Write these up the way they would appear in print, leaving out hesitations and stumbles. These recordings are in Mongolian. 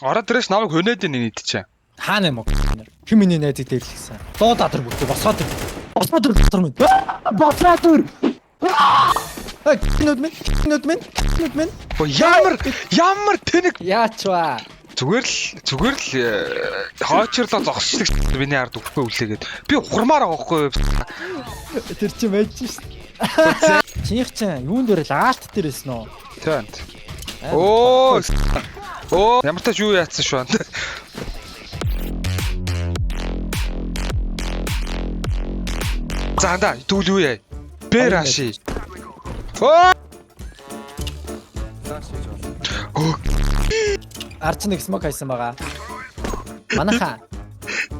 Ороод ирэш намайг хөнөөд ин нийт чинь. Хаана юм уу? Хин миний найзыг дээрлэхсэн. Дуу дадар бүтээ босоод ир. Босоод ир дотор минь. Босоод ир. Нүд минь, нүд минь, нүд минь. Оо ямар тэнэг Яач вэ? зүгээр л хоочрлоо зогсчихдаг миний ард үхгүй үлээгээд. Би ухармаар байгаа байхгүй юу? Тэр чинь байж шээ. Чинийх чинь юун дээр л аалт дээр байсан уу? Тэнт. Оо. Оо, ямар тач юу яатсан шүү. За анда тэгвэл юу яа? Б раши. Оо. Оо, Арч нэг смок хайсан байгаа. Манайхаа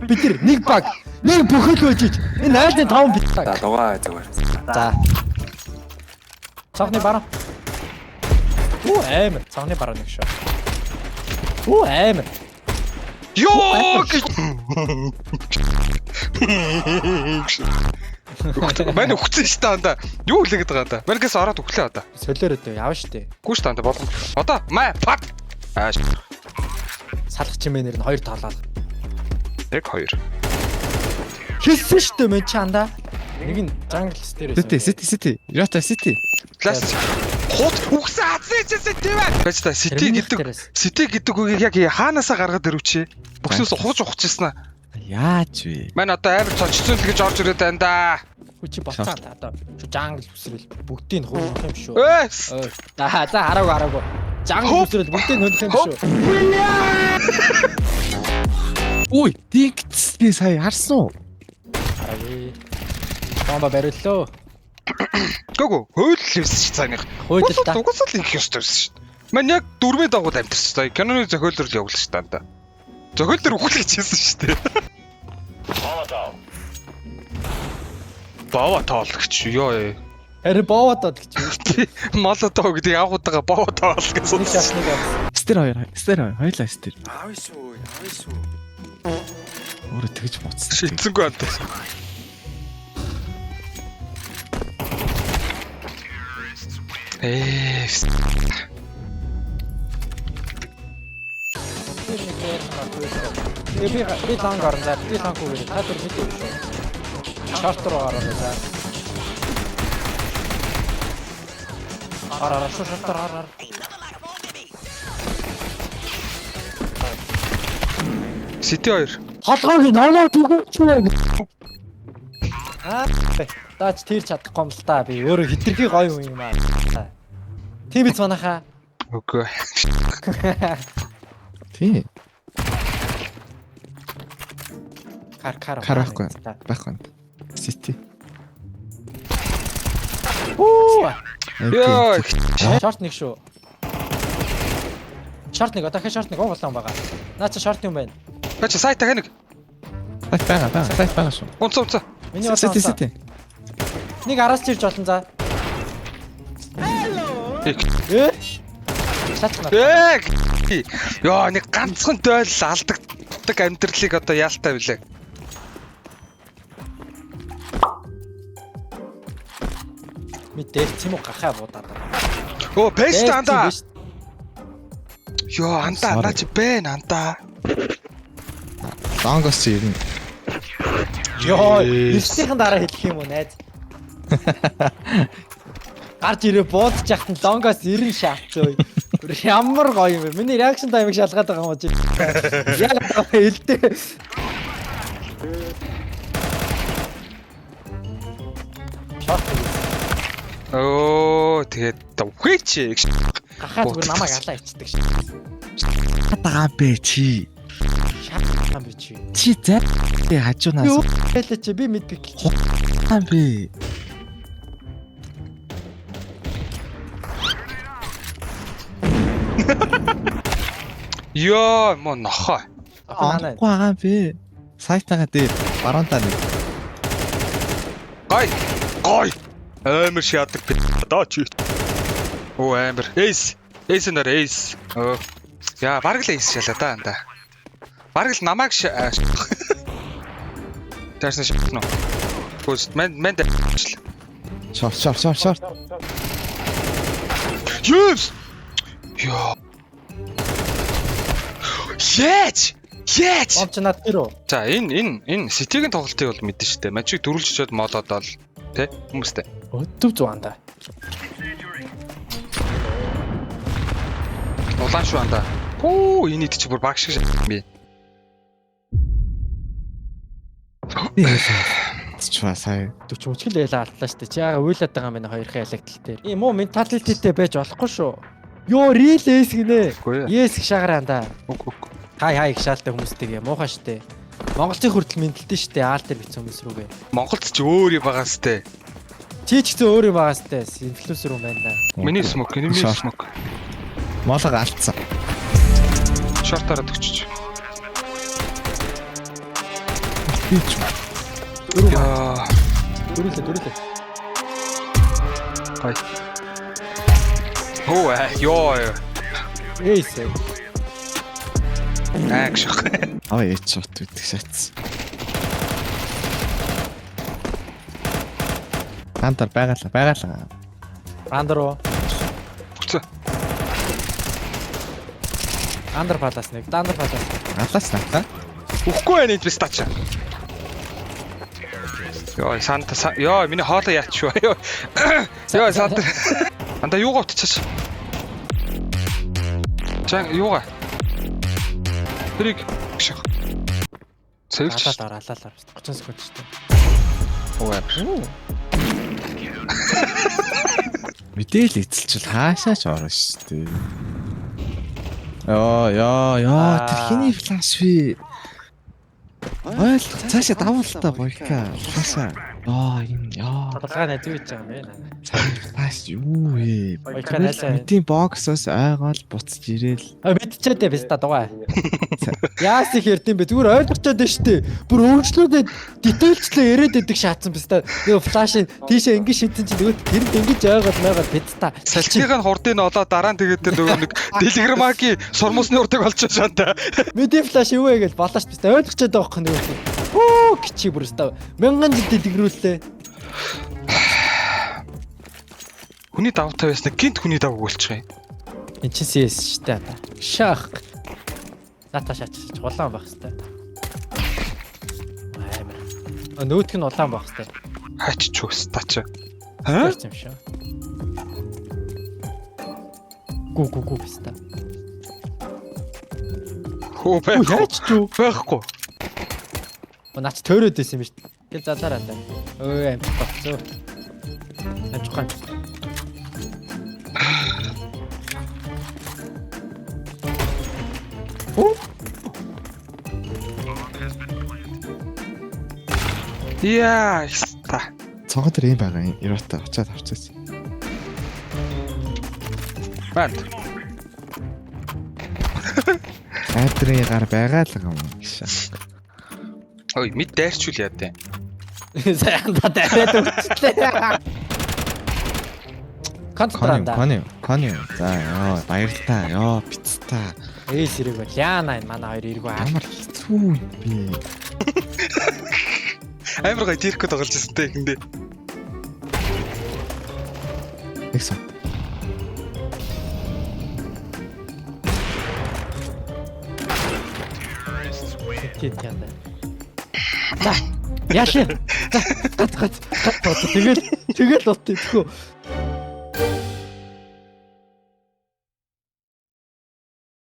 бид нар нэг баг нэг бүхэл байж ич. Энэ айлын 5 бит баг. За дугаа зүгээр. За. Цогны бараа. Үу амар. Цогны бараа нэг шүү. Үу амар. Йоо гэж. Мань өгцөн шүү дээ анда. Юу үлээгээд байгаа анда? Манайгаас ороод өглөө одоо. Солиор өдөө явна штэ. Гүү шүү дээ анда болгон. Одоо маа фак. Аа Салах чимээ нэр нь хоёр тоолоо. 1 2. Хэлсэн штэ мэн чи андаа. Нэг нь jungle дээр Сити, сити, сити. Рота сити. Ласт. Хут үгсэн хазсан чи сити бай. Байж та сити гэдэг сити гэдэг үгийг яг хаанаасаа гаргаад ирв чи. Бүхнээс ухаж ухажсэн аа. Яаж вэ? Мань одоо амар цочцсон л гэж орж ирээд байна да. Хүү чи боцоо та одоо. Чи jungle үсрэл бүгдийг нь хөрөх юм шүү. Өө. За за хараагүй хараагүй. Jungle үсрэл бүгдийг нь хөрөх юм шүү. Үй, дигцгээ сая харсан уу? Хараагүй. Бомба бариуллаа. Гүгү хөөл л байсан чи цааных. Хөөд л та. Угсаал ингэх ёстой байсан шүү. Мань яг дөрмийн дагуу амьдэрсэн заа. Киноны зохиолоор л явуулсан шүү дээ анда. Зохиол дээр үхэл гэж хэлсэн шүү дээ. Бава тоологч ёо. Харин боовод гэж юу? Молотов гэдэг явах удаага бава тоол гэсэн. Нэг шат нэг авсан. Стер хоёр, стер хоёр, хоёлаа стер. Аав шүү, аав шүү. Өөрөө тэгж буцсан. Шийдсэнгүй анда. Ээ. Тэр нэг дээр Би би ланг орно за. Би ланг үгээр. Та түр мэдээ шүү. Шорт руу гараа за. Ар ар шүү шорт ар ар. Сити 2. Толгойг нормал түгүүч вэ? Аа даач тэр чадахгүй юм л та би өөрөө хитрхи гоё хүн юм аа. Тийм биз манайхаа. Үгүй. Тий. Кар кар. Кар байхгүй. Байхгүй. Сити. Үу. Йоо. Шорт нэг шүү. Шорт нэг одоо дахиад шорт нэг уулан байгаа. Наа чи шорт юм байна. Бач сайт дахиад нэг. Сайт байгаа, байгаа, сайт байгаа шүү. Унц унц. Миний Сити, сити. Нэг араас чирж олон за. Э? Шатна. Ээ. Йоо нэг ганцхан дойл алдагддаг амьдралыг одоо яалтай билээ. Ми дээр ч юм уу гахаа буудаад. Өө пэст анда. Йоо анда наа чи бэ анда. Лонгос чи ирнэ. Йоо, ирсхийн дараа хэлэх юм уу найз? Гарч ирээ буудаж яхад нь лонгоос ирэн шаацөө. Ямар гоё юм бэ? Миний реакшн таймыг шалгаад байгаа юм чи. Яг хэлдэ. Шорт Өө тэгээд үхээч. гахаа зүгээр намайг алаа ичдэг шээ. Байгаа бэ чи. Шаасан би чи. Чи зай хажуунаас Юу хэлээ чи би мэд бик. юм бэ? Йоо мо нохоо. Манай Онохгүй байгаа бэ. Сайтаага дээр баруунтаа нэг. Гой. Гой. Амар шаадаг би. Одоо чи. Оо амар. Эйс. Эйс нэр эйс. Өө. Яа, бараг л эйс шалаа да анда. Бараг л намайг Тэрсэн шатна. Гүс мен мен дэ. Шорт, шорт, шорт, шорт. Yes. Йоо. Яаж? Яаж? Бомч над тэр үү? За энэ ситигийн тоглолтыг бол мэдэн штэ. Мажиг дөрүлж очиод молоод л тэ хүмүүстэй. Өдөв зүг андаа. Улаан шүү андаа. Хүү энэ ид чи бүр баг шиг би. Чваа сая. 40 мөчгөл ялаа алдлаа штэ. Чи яага уйлаад байгаа юм байна хоёрын ялагдал дээр. Ийм муу менталититэй байж болохгүй шүү. Йоо, real ace гинэ. Үгүй ээ. Yes их шагараа андаа. Үг үг. Хай хай их шаалтай хүмүүстэйгээ муухай штэ. Монголын хүртэл мэнтэлдэн штэ аал дээр бичсэн хүмүүс рүүгээ. Монголд ч өөр юм байгаа сте. Чи ч гэсэн өөр юм байгаа штэ. Инфлюенсер юм байна да. Миний смок, миний Short. смок. Молог алдсан. Шортаараа төгчөж. Би ч Яа. Дөрүлээ дөрүлээ. Гай. Хөө ёо. Ace. Аа гших. аваа headshot гэдэг шатсан. Антар байгаалаа, байгаалаа. Андер уу? Хүцээ. Андер палас нэг. Дандер палас. Алаас натаа. Үхгүй байх энэ пистач. Йоо, санта ёо, миний хоолой яач шүү. Ёо. Ёо, санта. Анда юугаа утчихаш. Чан юугаа. Тэрийг гших. Сэвч. Алаал ор алаал ор. 30 секунд штэ. Өө. Мэдээл эзэлчил хаашаа ч орно шүү дээ. Йоо, ёо, ёо, тэр хиний флаш вэ? Ойлго, цаашаа давуултаа бойка. Флашаа. Ёо, энэ ёо. Толгой найз юу хийж байгаа юм бэ? Цааш флаш юу вэ? Бойка найзаа. Мэдийн боксоос ойгоол буцаж ирээл. А мэдчихэд бэ ста дугаа. Яас их ярд юм бэ? Зүгээр ойлгочоод байна штэ. Бүр өөрчлөөдөө детейлчлээ яриад байдаг шаацсан биз та. Нөгөө флашын тийшээ ингэж шидсэн чинь нөгөө тэрэнд ингэж ойгоод мойгоод бид та. Салхийг нь хурдыг нь олоод дараа нь тэгээд тэр нөгөө нэг Телеграмагийн сурмусны уртаг болчихсон шанта. Мэдээ флаш юу вэ гэж болоо ш биз та. Ойлгочоод байгаа байхгүй нөгөө. Хөө кичи бүр ста. Мянган жил дэлгэрүүллээ. Хүний давтай байснаа гинт хүний давг болчих юм. Энд чи CS штэ та. Шах. Ната шаач улаан байх хэвээр. Амар. А нөөтг нь улаан байх хэвээр. Хаач ч үс тач. Аа? Юм шиг. Гү гү гү биз та. Хөө байхгүй. Яаж ч юу? Байхгүй. Наач төөрөөд байсан юм шүү дээ. Гэл залаараа та. Өө амжих болцоо. Амжих ган. Оо. Яа, та. Цогон дээр юм байгаа юм. Ирота очиад авчихсан. Банд. Айдрын гар байгаа л юм гэж. Ой, мэд дайрчул яа дээ. Сайхан та дайраад өгчлээ. Контранда. Кони, кони. За ёо, баярлалаа. Ёо, бицта. Эйс хэрэг бол яана энэ манай хоёр эргүү аа. Ямар хэцүү юм бэ? Амар гой тирк тоглож байсан те ихэндээ. Нэг сум. Тийм тийм. За. Яалаа. За, гац гац гац. Тэгэл тэгэл бот тхөө.